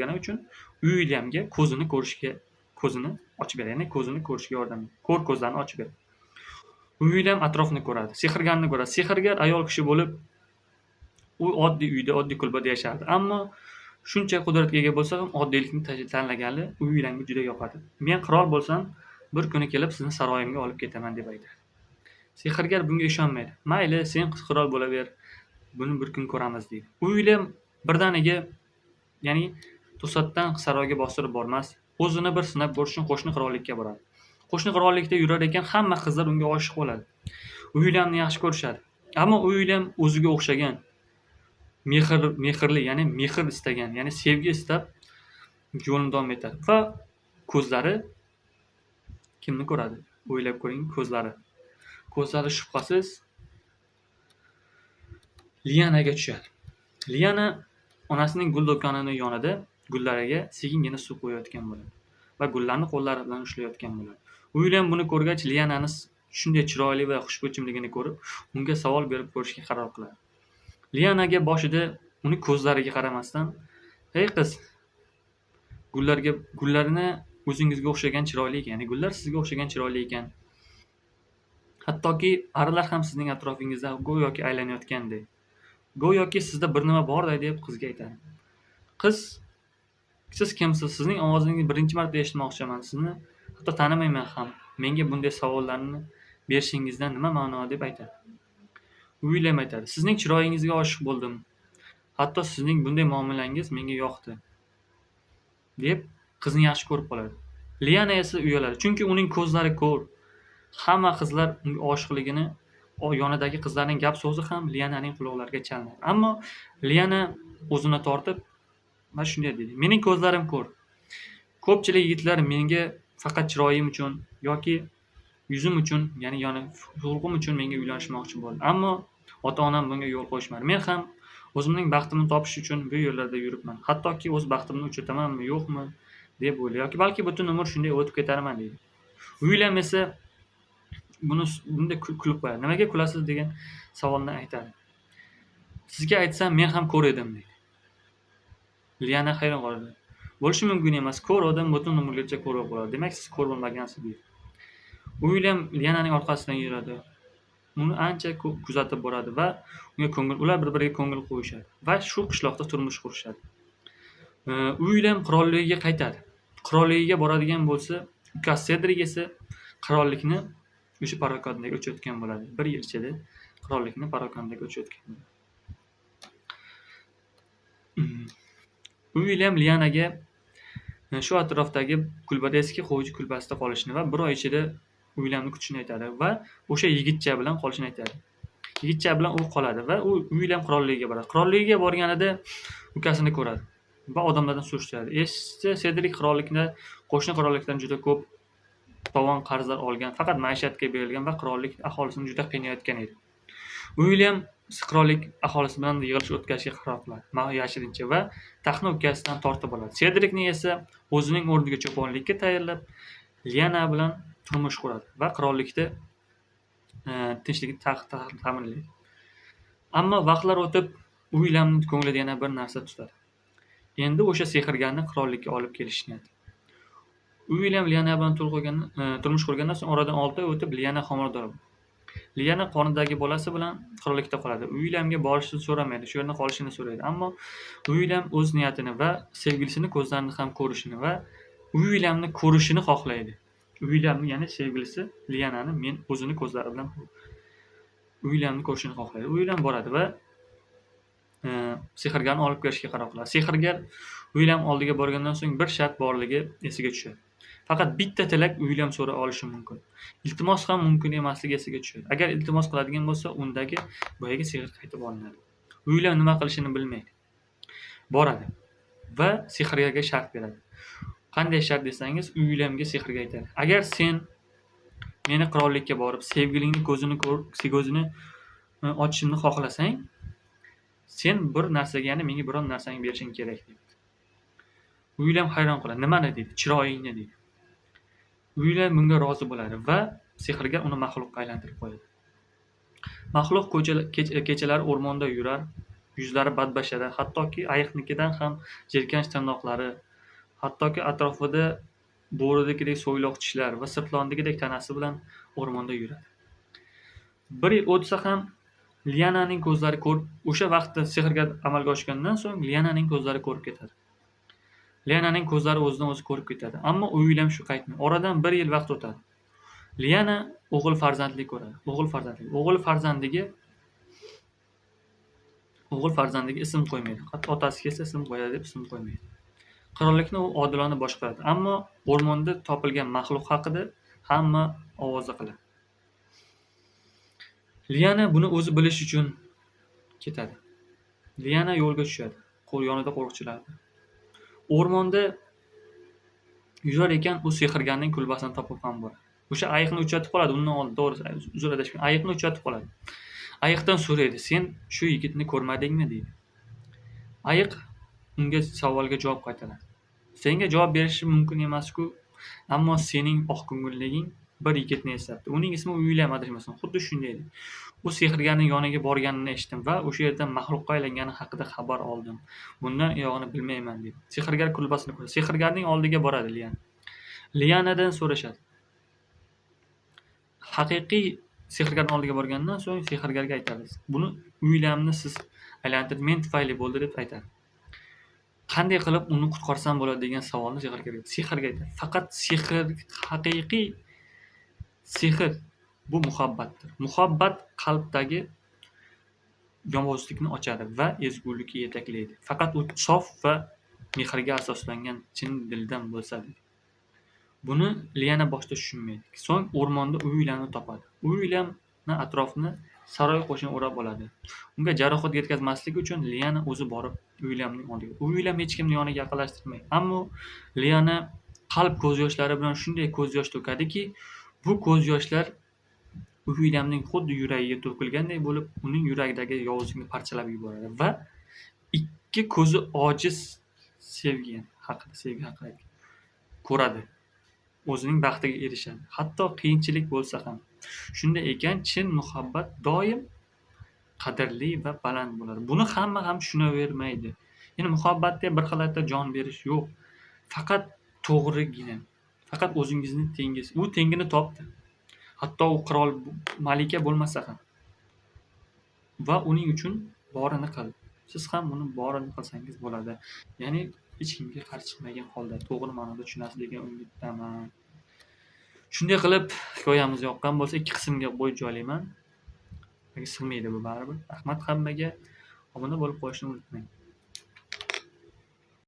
bo'lgani uchun Uilyamga ko'zini ko'rishga, ko'zini ochib beradi, ya'ni ko'zini ko'rishga yordam beradi. Ko'r ko'zlarini ochib beradi. Uilyam atrofni ko'radi, sehrgarni ko'radi. Sehrgar ayol kishi bo'lib, u oddiy uyda, oddiy kulbada yashardi. Ammo shuncha qudratga ega bo'lsa ham oddiylikni tanlagani Uilyamga juda yoqadi. Men qirol bo'lsam, bir kuni kelib sizni saroyimga olib ketaman deb aytadi. Sehrgar bunga ishonmaydi. Mayli, sen qirol bo'laver, buni bir kun ko'ramiz deydi. Uilyam birdaniga, ya'ni to'satdan saroyga bostirib bormas, o'zini bir sinab ko'rish uchun qo'shni qirollikka boradi. Qo'shni qirollikda yurar ekan, hamma qizlar unga oshiq bo'ladi. Uilyamni yaxshi ko'rishadi. Ammo Uilyam o'ziga o'xshagan mehrli, ya'ni mehr istagan, ya'ni sevgi istab yo'lini davom etadi va ko'zlari kimni ko'radi? O'ylab ko'ring, ko'zlari. Ko'zlari shubhasiz Lianaga tushadi. Liana onasining gul do'konini yonida gullariga sekingina suv qo'yayotgan bo'ladi va gullarni qo'llari bilan ushlayotgan bo'ladi. Uilyam buni ko'rgach, Lianani shunday chiroyli va xushbichimligini ko'rib, unga savol berib ko'rishga qaror qiladi. Lianaga boshida uni ko'zlariga qaramasdan, "Ey qiz, gullarni o'zingizga o'xshagan chiroyli ekan, ya'ni gullar sizga o'xshagan chiroyli ekan. Hattoki arilar ham sizning atrofingizda go'yoki aylanayotgandek. Go'yoki sizda bir nima borday" deb qizga aytadi. Qiz, "Siz kimsiz? Sizning ovozingizni birinchi marta eshitmoqchiman. Sizni hatto tanimayman ham. Menga bunday savollarni berishingizdan nima ma'no?" deb aytadi. Uilyam aytadi, "Sizning chiroyingizga oshiq bo'ldim. Hatto sizning bunday muomalangiz menga yoqdi" deb qizni yaxshi ko'rib qoladi. Liana esa uyaladi, chunki uning ko'zlari ko'r. Hamma qizlar unga oshiqligini, yonidagi qizlarning gap so'zi ham Liananing quloqlariga chalinadi. Ammo Liana o'zini tortib va shunday deydi: "Mening ko'zlarim ko'r. Ko'pchilik yigitlar menga faqat chiroyim uchun yoki yuzim uchun, ya'ni xulqim uchun menga uylanishmoqchi bo'ldi. Ammo ota-onam bunga yo'l qo'yishmadi. Men ham o'zimning baxtimni topish uchun bu yo'llarda yuribman. Hattoki o'z baxtimni uchratamanmi, yo'qmi deb o'ylaydi yoki balki butun umr shunday o'tib ketarman" deydi. Uilyam esa bunday kulib qo'yadi. Nimaga kulasiz degan savolni aytadi. "Sizga aytsam, men ham ko'r edim" deydi. Liana hayron qoladi. "Bo'lishi mumkin emas, ko'r odam butun umrgacha ko'r bo'lib qoladi. Demak, siz ko'r bo'lmagansiz" deydi. Uilyam Liananing orqasidan yuradi. Uni ancha kuzatib boradi va unga ko'ngil, ular bir-biriga ko'ngil qo'yishadi va shu qishloqda turmush qurishadi. Uilyam qirolligiga qaytadi. Qirolligiga boradigan bo'lsa, ukasi Sedrik esa qirollikni o'sha parokandaga uchayotgan bo'ladi. Bir yil ichida qirollikni parokandaga uchayotgan bo'ladi. Uilyam Lianaga shu atrofdagi kulbada, eski qovchi kulbasida qolishini va bir oy ichida Uilyamni kutishini aytadi va o'sha yigitcha bilan qolishini aytadi. Yigitcha bilan u qoladi va u Uilyam qirolligiga boradi. Qirolligiga borganida ukasini ko'radi va odamlardan surishtiradi. Eshitsa, Sedrik qirollikni qo'shni qirollikdan juda ko'p tovon qarzlar olgan, faqat maishatga berilgan va qirollik aholisini juda qiynayotgan edi. Uilyam qirollik aholisi bilan yig'ilish o'tkazishga qaror qiladi, yashirincha va taxtni ukasidan tortib oladi. Sedrikni esa o'zining o'rniga cho'ponlikka tayinlab, Liana bilan turmush quradi va qirollikda tinchlikni ta'minlaydi. Ammo vaqtlar o'tib, Uilyamning ko'nglida yana bir narsa tutadi. Endi o'sha sehrgarni qirollikka olib kelish niyati. Uilyam Liana bilan turmush qurgandan so'ng oradan 6 oy o'tib Liana homilador bo'ladi. Liana qornidagi bolasi bilan qirollikda qoladi. Uilyamga borishini so'ramaydi, shu yerda qolishini so'raydi. Ammo Uilyam o'z niyatini va sevgilisini ko'zlarini ham ko'rishini va Uilyamni ko'rishini xohlaydi. Uilyamni, ya'ni sevgilisi Lianani men o'zini ko'zlari bilan Uilyamni ko'rishini xohlaydi. Uilyam boradi va sehrgarni olib kelishga qaror qiladi. Sehrgar Uilyam oldiga borgandan so'ng bir shart borligi esiga tushadi. Faqat bitta tilak Uilyam so'ra olishi mumkin. Iltimos ham mumkin emasligi esiga tushadi. Agar iltimos qiladigan bo'lsa, undagi boyagi sehr qaytib olinadi. Uilyam nima qilishini bilmaydi. Boradi va sehrgarga shart beradi. Qanday shart desangiz, Uilyamga sehrga aytadi. Agar sen meni qirollikka borib, sevgilingni ko'zini ko'r, ko'zini ochishimni xohlasang, sen bir narsaga, ya'ni menga biron narsani berishing kerak deydi. Uilyam hayron qoladi. Nimani deydi? Chiroyingni deydi. Uilyam bunga rozi bo'ladi va sehrgar uni maxluqqa aylantirib qo'yadi. Maxluq kechalari o'rmonda Yuzlari badbashara, hattoki ayiqnikidan ham jirkanch tirnoqlari, hattoki atrofida bo'rinikidek so'yloq tishlar va sirtlonnikidek tanasi bilan o'rmonda yuradi. Bir yil o'tsa ham Liananing ko'zlari ko'rib, o'sha vaqtda sehrgar amalga oshgandan so'ng Liananing ko'zlari ko'rib ketadi. Liananing ko'zlari o'zidan o'zi ko'rib ketadi. Ammo Uilyam shu qaytmaydi. Oradan bir yil vaqt o'tadi. Liana o'g'il farzandli ko'radi. O'g'il farzandli. O'g'il farzandiga ism qo'ymaydi. Hatto otasi kelsa ism qo'yadi deb ism qo'ymaydi. Qirollikni u odilona boshqaradi. Ammo o'rmonda topilgan maxluq haqida hamma ovoza qiladi. Liana buni o'zi bilish uchun ketadi. Liana yo'lga tushadi. Yonida qo'riqchilar. O'rmonda yurar ekan, u sehrgarning kulbasini topib ham boradi. O'sha ayiqni uchratib qoladi undan oldin, to'g'risi, uzr, adashgan. Ayiqni uchratib qoladi. Ayiqdan so'raydi: "Sen shu yigitni ko'rmadingmi?" deydi. Ayiq unga savolga javob qaytaradi: "Senga javob berishim mumkin emas-ku, ammo sening oqko'ngilliging bir yigitni eslatdi. Uning ismi Uilyam, adashmasam, xuddi shunday edi. U sehrgarning yoniga borganini eshitdim va o'sha yerda maxluqqa aylangani haqida xabar oldim. Bundan uyog'ini bilmayman", deydi. Sehrgar kulbasini ko'radi. Sehrgarning oldiga boradi Liana. Lianadan so'rashadi. Haqiqiy sehrgarning oldiga borgandan so'ng sehrgarga aytadi: "Buni Uilyamni siz aylantirib, men tufayli bo'ldi", deb aytadi. Qanday qilib uni qutqarsam bo'ladi degan savolni sehrga aytadi. Faqat sehr, haqiqiy sehr bu muhabbatdir. Muhabbat qalbdagi yovuzlikni ochadi va ezgulikka yetaklaydi. Faqat u sof va mehrga asoslangan chin dildan bo'lsa, deydi. Buni Liana boshida tushunmaydi. So'ng o'rmonda Uilyamni topadi. Uilyamni atrofini saroy qo'shini o'rab oladi. Unga jarohat yetkazmaslik uchun Liana o'zi borib Uilyamning oldiga. Uilyam hech kimni yoniga yaqinlashtirmaydi. Ammo Liana qalb ko'z yoshlari bilan shunday ko'z yosh to'kadiki, bu ko'z yoshlar Uilyamning xuddi yuragiga to'kilganday bo'lib, uning yuragidagi yovuzlikni parchalab yuboradi va ikki ko'zi ojiz sevgi haqida ko'radi. O'zining baxtiga erishadi. Hatto qiyinchilik bo'lsa ham. Shunday ekan, chin muhabbat doim qadrli va baland bo'ladi. Buni hamma ham tushunavermaydi. Ya'ni muhabbatda bir xilda jon berish yo'q. Faqat to'g'rigina. Faqat o'zingizni tengiz. U tengini topdi. Hatto u qirol, malika bo'lmasa ham. Va uning uchun borini qildi. Siz ham uni borini qilsangiz bo'ladi. Ya'ni hech kimga qarshi chiqmagan holda to'g'ri ma'noda tushunasiz degan umiddaman. Shunday qilib, hikoyamiz yoqqan bo'lsa, ikki qismga qo'yib joylayman. Sig'maydi bu baribir. Rahmat hammaga. Obuna bo'lib qo'yishni unutmang.